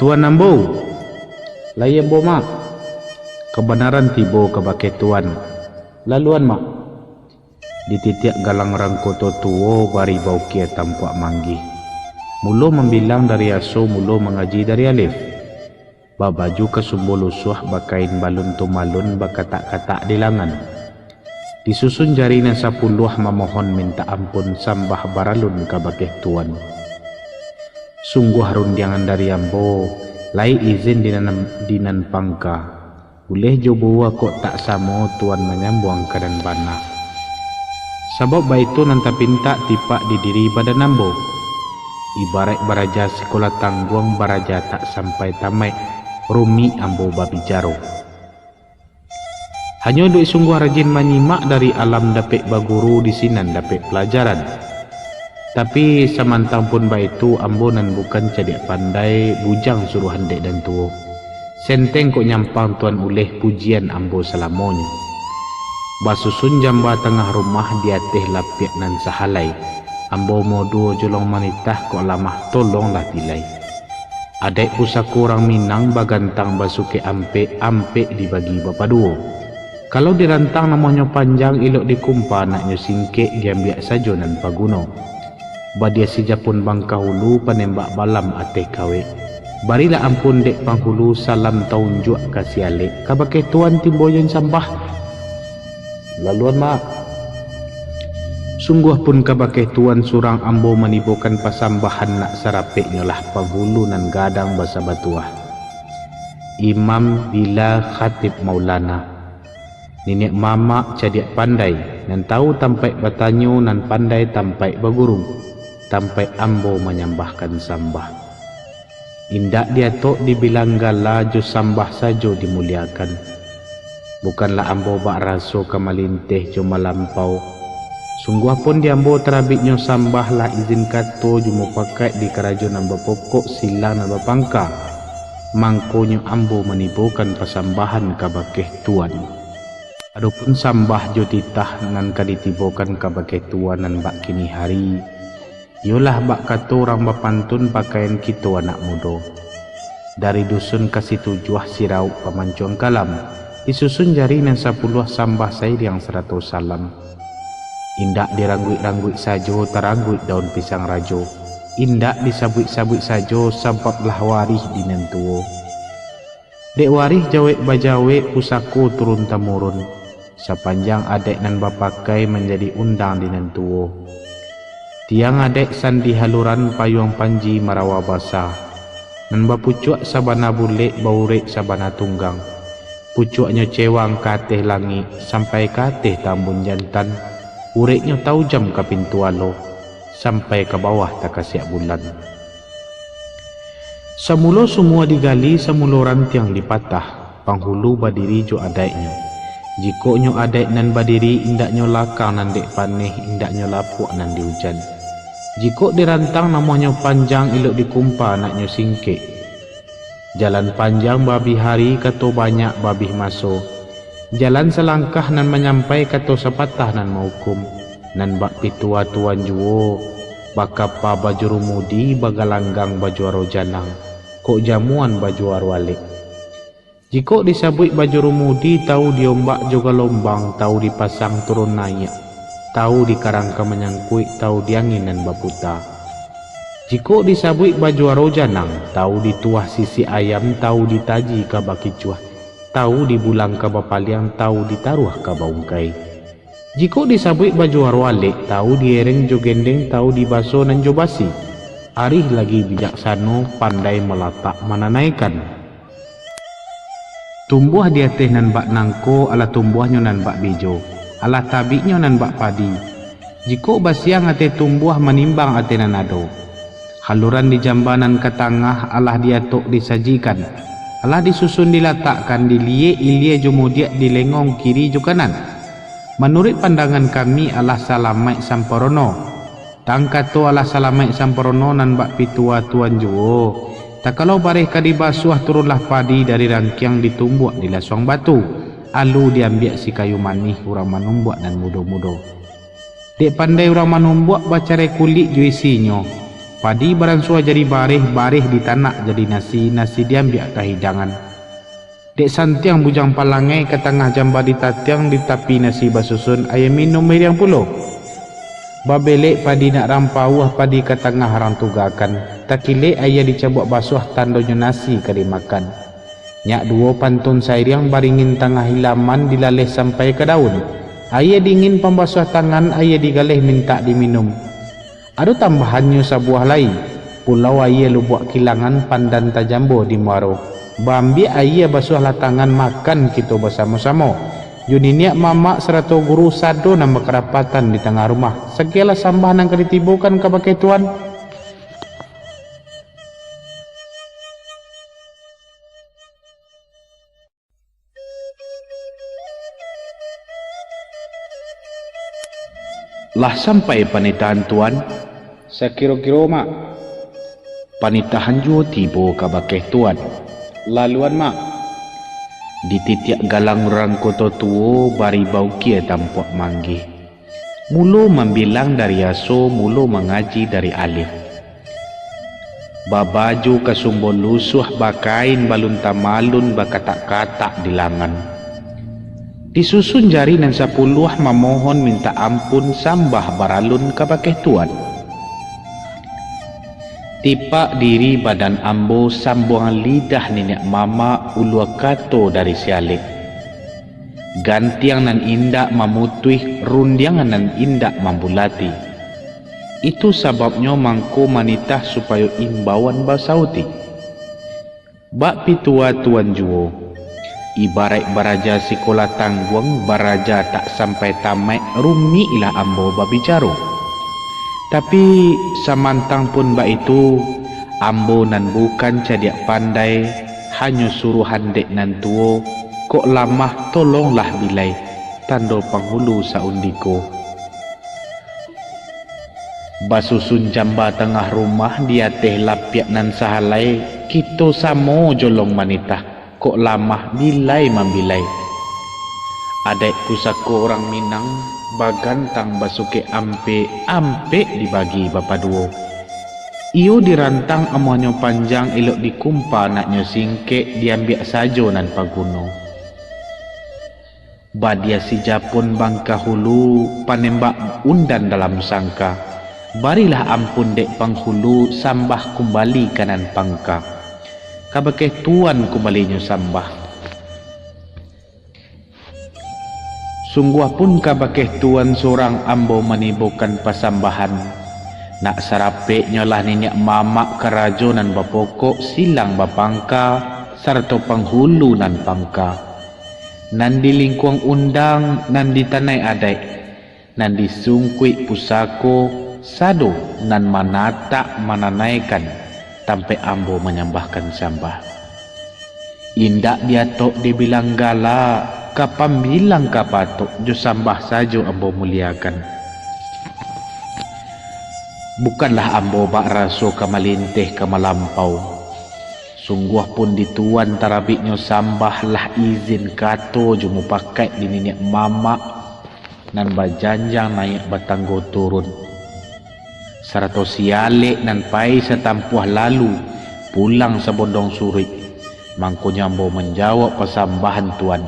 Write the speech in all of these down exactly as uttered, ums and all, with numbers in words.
"Tuan ambo!" "Lai ambo, Mak." "Kabanaran tibo kabakeh Tuan." "Laluan, Mak." Di titiak galang rangkoto tuo, bari baukia tampuak manggih. Mulo mambilang dari aso, mulo mangaji dari alif. Babaju kasumbo lusuah, bakain balun tumalun, bakatak-katak di langan. Disusun jari nan sapuluah, mamohon mintak ampun, sambah baralun kabakeh Tuan. "Sungguah rundiangan dari ambo, lai izin di nan, di nan pangka. Uleh jo buah kok tak samo, Tuan manyambuang ka nan bana. Sabab baitu nan tapintak tipak di diri badan ambo. Ibaraik baraja sikola tangguang, baraja tak sampai tamaik, rumik ambo babijaro. Hanyo dek sungguah rajin manyimak, dari alam dapek baguru, di sinan dapek palajaran. Tapi, samantang pun baitu, ambo nan bukan cadiak pandai, bujang suruahan dek nan tuo. Senteng kok nyampang Tuan uleh, pujian ambo salamonyo. Basusun jamba tangah rumah, di ateh lapiak nan sahalai. Ambo moduo jolong manitah, kok lamah tolonglah pilai. Adaik pusako urang Minang, bagantang basukek ampek, ampek dibagi bapaduo. Kalau dirantang namonyo panjang, ilok dikumpa anaknyo singkek, diambiak sajo nan paguno. Badia si Japun bangkah ulu, panembak balam ateh kawek. Barilah ampun dek panghulu, salam taunjuak ka si alek, kabakeh Tuan timbonyo sambah. Laluan, Mak. Sungguah pun kabakeh Tuan surang ambo manibokan pasambahan, nak sarapeknyo lah panghulu nan gadang basa batuah. Imam bila khatib maulana. Niniak mamak cadiak pandai, nan tahu tampaik batanyo, nan pandai tampaik baguru, tampaik ambo manyambahkan sambah. Indak diatok dibilang gala, jo sambah sajo dimuliakan. Bukanlah ambo bak raso ka malinteh jo malampau. Sungguah pun di ambo tarabiknyo sambah, lah izin kato jo mupakaik di karajo nan bapokok, silang nan bapangka. Mangkonyo ambo manibokan pasambahan kabakeh Tuan. Adopun sambah jo titah nan ka ditibokan kabakeh Tuan nan bak kini hari, iyolah bak kato urang bapantun, pakaian kito anak mudo. Dari dusun ka situjuah, sirauk pamancuang kalam, disusun jari nan sapuluah, sambah sairiang sarato salam. Indak dirangguik-rangguik sajo, tarangguik daun pisang rajo. Indak disabuik-sabuik sajo, sabab lah warih di nan tuo. Dek warih jawek bajawek, pusako turun tamurun, sapanjang adaik nan bapakai, manjadi undang di nan tuo. Tiang adaik sandi haluran, payuang panji marawa basa, nan bapucuak sabana bulek, baurek sabana tunggang. Pucuaknyo cewang ka ateh langik, sampai ka ateh tambun jantan, ureknyo taujam ka pintu alo, sampai ka bawah takasiak bulan. Samulo sumua digali, samulo rantiang dipatah, panghulu badiri jo adaiknyo. Jikok nyo adaik nan badiri, indaknyo lakang nan dek paneh, indaknyo lapuak nan di ujan. Jikok dirantang namonyo panjang, ilok dikumpa anaknyo singkek. Jalan panjang babih hari, kato banyak babih maso. Jalan salangkah nan manyampai, kato sapatah nan maukum. Nan bak pitua Tuan juo, bakapa bajurumudi, bagalanggang bajuaro janang, kok jamuan bajuaro alek. Jikok disabuik bajurumudi, tahu di ombak jo galombang, tahu di pasang turun naiak, tahu di karang ka manyangkuik, tahu di angin nan baputa. Jikok disabuik bajuaro janang, tahu di tuah sisiak ayam, tahu di taji ka bakicuah, tahu di bulang ka bapaliang, tahu di taruah ka baungkai. Jikok disabuik bajuaro alek, tahu di ereng jo gendeng, tahu di baso nan jo basi. Arih lagi bijaksano, pandai malatak mananaikan. Tumbuah di ateh nan bak nangko, alah tumbuahnyo nan bak bijo, alah tabiknyo nan bak padi. Jikok basiang ateh tumbuah, manimbang ateh nan ado. Haluran di jamba nan ka tangah, alah diatok disajikan, alah disusun dilatakkan, diliek ilia jo mudiak, dilengong kiri jo kanan. Manuruik pandangan kami, alah salamaik samparono. Tang kato alah salamaik samparono nan bak pitua Tuan juo. Takalo bareh ka dibasuah, turunlah padi dari rangkiang, ditumbuak di lasuang batu, alu diambiak si kayu manih, urang manumbuak nan mudo-mudo. Dek pandai urang manumbuak, bacarai kulik jo isinyo. Padi baransua jadi bareh, bareh ditanak jadi nasi, nasi diambiak ka hidangan. Dek santiang bujang palangai, ka tangah jamba ditatiang, di tapi nasi basusun, aia minum miriang pulo. Babelek padi nak rampauah, padi ka tangah rang tugakan. Takilek aia dicabuak basuah, tandonyo nasi ka dimakan. Nyak duo pantun sairiang, baringin tangah ilaman, dilaleh sampai ka daun. Aia dingin pambasuah tangan, aia digaleh mintak diminum. Ado tambahannyo sabuah lai, Pulau Aia Lubuak Kilangan, pandan tajambo di muaro. Baambiak aia basuahlah tangan, makan kito basamo-samo. Jo niniak mamak sarato guru, sado nan bakarapatan di tangah rumah. Sakianlah sambah nan ka ditibokan ka bakeh Tuan. Lah sampai panitahan Tuan? Sakiro-kiro, Mak. Panitahan juo tibo ka bakeh Tuan. Laluan, Mak. Di titiak galang urang koto tuo, bari baukia tampuak manggih. Mulo mambilang dari aso, mulo mangaji dari alif. Babaju kasumbo lusuah, bakain balun tamalun, bakatak-katak di langan. Disusun jari nan sapuluah, mamohon mintak ampun, sambah baralun ka bakeh Tuan. Tipak diri badan ambo, sambuangan lidah niniak mamak, ulua kato dari sialek. Gantiang nan indak mamutuih, rundiangan nan indak mambulati. Itu sababnyo mangko manitah, supayo imbauan basauti. Bak pitua Tuan juo, ibaraik baraja sikolah tangguang, baraja tak sampai tamaik, rumiklah ambo babicaro. Tapi, samantang pun baitu, ambo nan bukan cadiak pandai, hanyo suruahan dek nan tuo, kok lamah, tolonglah bilai, tando panghulu saundiko. Basusun jamba tangah rumah, di ateh lapiak nan sahalai, kito samo jolong manitah, kok lamah bilai mambilai. Adaik pusako urang Minang, bagantang basukek ampek, ampek dibagi bapaduo. Iyo dirantang amuahnyo panjang, elok dikumpa naknyo singkek, diambiak sajo nan paguno. Badia si Japun bangkahulu, panembak undan dalam sangka. Barilah ampun dek panghulu, sambah kumbali ka nan pangka. Kabakeh Tuan kumbalinyo sambah. Sungguah pun kabakeh Tuan surang ambo manibokan pasambahan. Nak sarapeknyolah niniak mamak karajo nan bapokok, silang bapangka, sarato panghulu nan pangka. Nan di lingkuang undang, nan di tanai adaik, nan di sungkuik pusako, sado nan manatak mananaikan tampek ambo manyambahkan sambah. Indak diatok dibilang galak, ka pambilang ka patok, jo sambah sajo ambo muliakan. Bukanlah ambo bak raso ka malinteh ka malampau. Sungguah pun di Tuan tarabiknyo sambah, lah izin kato jo mupakaik di niniak mamak nan bajanjang naiak batanggo turun, sarato sialek nan pai satampuah lalu, pulang sabondong suruik, mangkonyo ambo manjawab pasambahan Tuan.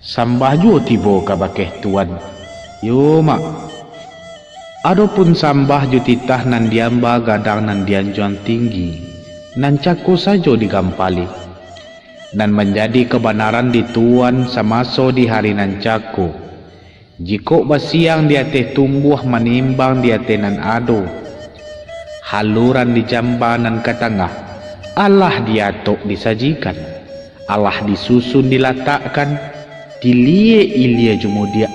Sambah juo tibo kabakeh Tuan. Yo, Mak. Adopun sambah jo titah nan diamba gadang nan dianjuang tinggi, nan cako sajo digampali, nan manjadi kabanaran di Tuan samaso di hari nan cako. Jikok basiang di ateh tumbuah, manimbang di ateh nan ado, haluran di jamba nan ka tangah, alah diatok disajikan, alah disusun dilatakkan, diliek ilia jo mudiak,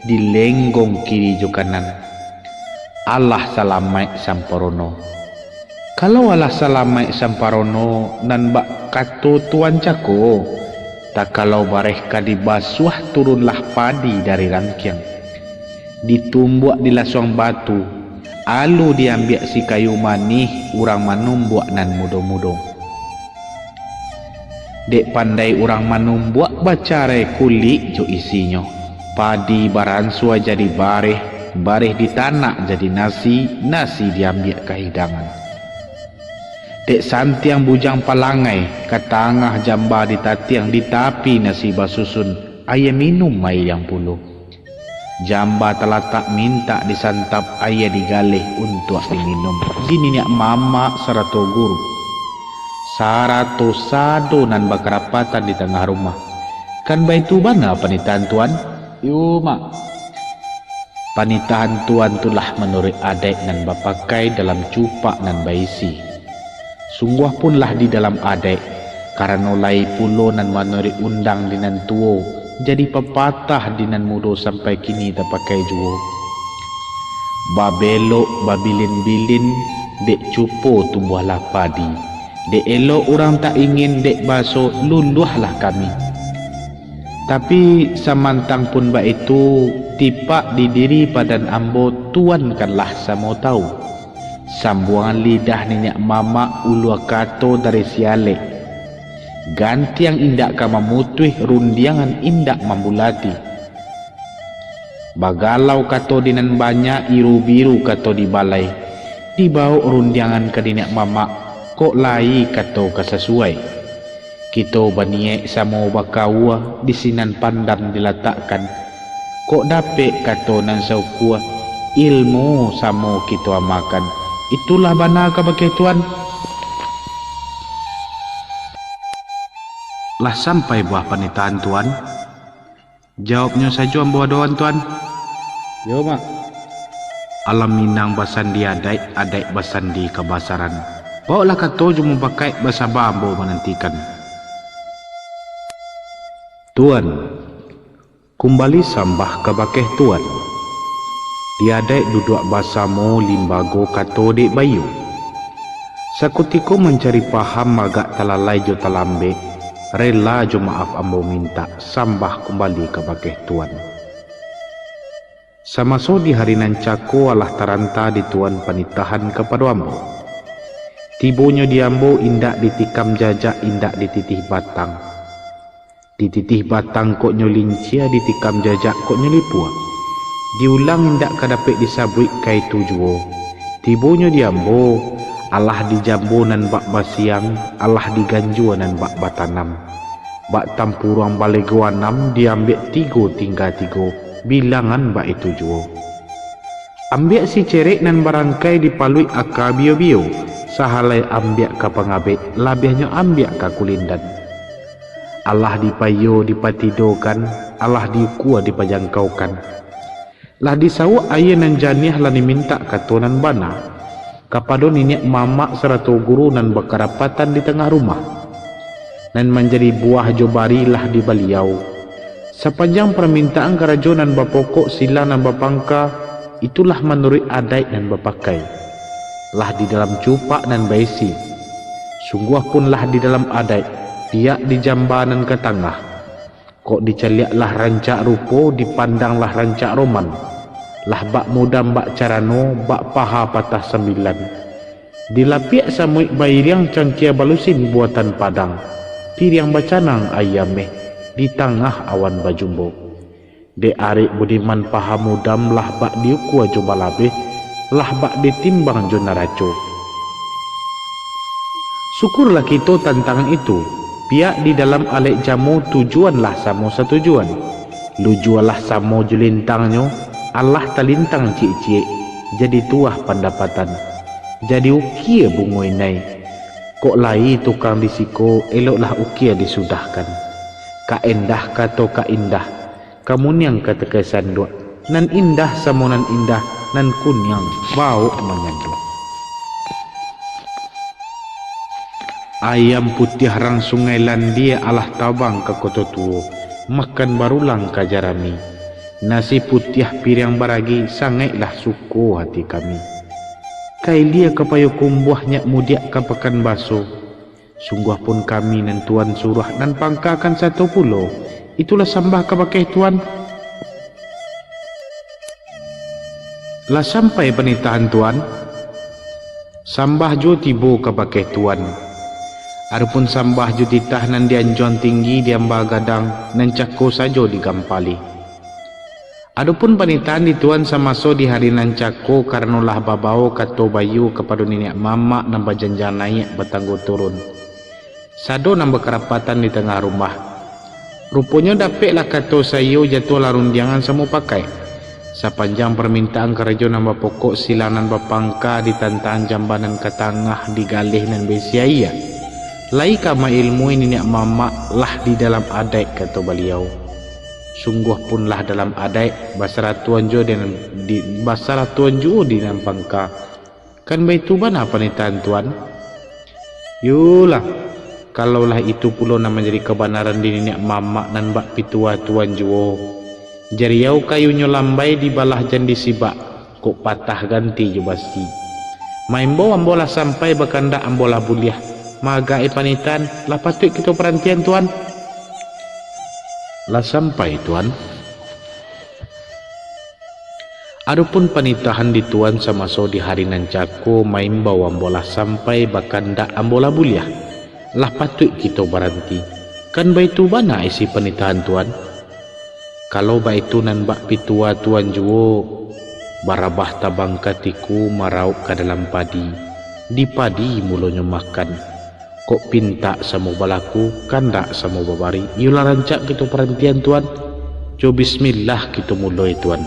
dilenggong kiri jo kanan. Alah salamaik samparono. Kalau alah salamaik samparono, nan bak kato Tuan cako, takalau bareh ka dibasuah, turunlah padi dari rangkiang. Ditumbuak di lasuang batu, alu diambiak si kayu manih, urang manumbuak nan mudo-mudo. Dek pandai urang manumbuak, bacarai kulik jo isinyo. Padi baransua jadi bareh, bareh ditanak jadi nasi, nasi diambiak ka hidangan. Dek santiang bujang palangai, ka tangah jamba ditatiang, di tapi nasi basusun, aia minum aia yang pulo. Jamba talatak mintak disantap, aia digaleh untuak diminum, di niniak mamak sarato guru, sarato sado nan bakarapatan di tangah rumah. Kan baitu bana panitahan Tuan? Iyo, Mak. Panitahan Tuan tu lah manuruik adaik nan bapakai dalam cupak nan baisi. Sungguah pun lah di dalam adaik, karano lai pulo nan manuruik undang di nan tuo, jadi papatah di nan mudo sampai kini tapakai juo. Babelok babilin-bilin, dek cupo tumbuahlah padi. Dek elok urang tak ingin, dek baso luluahlah kami. Tapi, samantang pun baitu, tipak di diri badan ambo Tuan kan lah samo tawu. Sambuangan lidah niniak mamak, ulua kato dari si alek. Gantiang indak ka mamutuih, rundiangan indak mambulati. Bagalau kato di nan banyak, iru-biru kato di balai. Dibawok rundiangan ka niniak mamak, kok lai kato ka sasuai. Kito baniek samo bakaua, di sinan pandan dilatakkan. Kok dapek kato nan saukua, ilmu samo kito amakan. Itulah bana kabakeh Tuan. Lah sampai buah panitahan Tuan? Jawabnyo sajo ambo adoan, Tuan. Yo, Mak. Alam Minang basandi adaik, adaik basandi kabasaran. Bawoklah kato jo mupakaik, basaba ambo manantikan. Tuan, kumbali sambah kabakeh Tuan. Di adaik duduak basamo, limbago kato dek baiyo. Sakutiko mancari paham, agak talalai jo talambek, rela jo maaf ambo mintak, sambah kumbali kabakeh Tuan. Samaso di hari nan cako, alah taranta di Tuan panitahan kapado ambo. Tibonyo di ambo indak ditikam jajak, indak dititih batang. Dititih batang kok nyo lincia, ditikam jajak kok nyo lipuak. Diulang indak ka dapek disabuik kaitu juo. Tibonyo di ambo, alah di jambo nan bak basiang, alah di ganjua nan bak batanam. Bak tampuruang balego anam, diambiak tigo tingga tigo, bilangan baitu juo. Ambiak si cerek nan barangkai, dipaluik aka bio-bio, sahalai ambiak ka pangabek, labiahnyo ambiak ka kulindan. Alah dipaiyo dipatidokan, alah diukua dipajangkaukan. Lah disawuak aia nan janiah, lah dimintak kato nan bana, kapado niniak mamak sarato guru nan bakarapatan di tangah rumah. Nan manjadi buah jo bari lah di Baliau. Sapanjang parmintaan karajo nan bapokok, silang nan bapangka, itulah manuruik adaik nan bapakai. Lah di dalam cupak nan baisi. Sungguah pun lah di dalam adaik, piak di jamba nan ka tangah. Kok dicaliak lah rancak rupo, dipandang lah rancak roman. Lah bak mudam bak carano, bak paha patah sambilan. Dilapiak samuik bairiang, cangkia balusin buatan Padang, piriang bacanang aia meh, di tangah awan bajumbo. Dek arek budiman paha mudam, lah bak diukua jo balabeh, lah bak ditimbang jo naraco. Syukurlah kito tantang itu, piak di dalam alek jamo, tujuan lah samo satujuan. Lujua lah samo jo lintangnyo, alah talintang ciek-ciek, jadi tuah pandapatan. Jadi ukia bungo inai. Kok lai tukang di siko, eloklah ukia disudahkan. Ka endah kato ka indah, ka muniang ka takai sanduak. Nan indah samo nan indah, nan kuniang bawok manyanduak. Ayam putiah rang Sungai Landie, alah tabang ka Koto Tuo, makan barulang ka Jarami. Nasi putiah piriang baragi, sangaiklah suko hati kami. Ka ilia ka Payokumbuah, nyak mudiak ka Pakan Baso. Sungguah pun kami nan Tuan suruah, nan pangkakan sato pulo. Itulah sambah kabakeh Tuan. Lah sampai panitahan Tuan? Sambah juo tibo kabakeh Tuan. Adopun sambah jo titah nan di Anjuang Tinggi, di Amba Gadang, nan cako sajo digampali. Adopun panitahan di Tuan samaso di hari nan cako, karano lah babao kato baiyo kapado niniak mamak nan bajanjang naiak batanggo turun, sado nan bakarapatan di tangah rumah. Ruponyo dapeklah kato saiyo, jatuahlah rundiangan samo pakai. Sapanjang parmintaan karajo nan bapokok, silang nan bapangka, ditantang jamban nan ka tangah, digaleh nan baisi aia. Lai ka mailmui niniak mamak, lah di dalam adaik, kato baliau. Sungguah pun lah dalam adaik, basaratuan juo di nan, di, basaratuan juo di nan pangka. Kan baitu bana panitahan Tuan? Yolah, kalau lah itu pulo nan manjadi kabanaran di niniak mamak nan bak pitua Tuan juo. Jariau kayunyo lambai dibalah jan disibak, kok patah ganti jo basi. Maimbau ambo lah sampai, bakandak ambo lah buliah. Maagak-i panitahan, lah patuik kito parantian, Tuan. Lah sampai, Tuan. Adopun panitahan di Tuan samaso di hari nan cako, maimbau ambo lah sampai, bakandak ambo lah buliah. Lah patuik kito baranti. Kan baitu bana isi panitahan Tuan? Kalau baitu nan bak pitua Tuan juo, barabah tabang katiku marauk ka dalam padi. Di padi mulonyo makan. Kok pintak samo balaku, kandak samo babari. Iyolah rancak kito parantian, Tuan. Jo bismillah kito muloi, Tuan.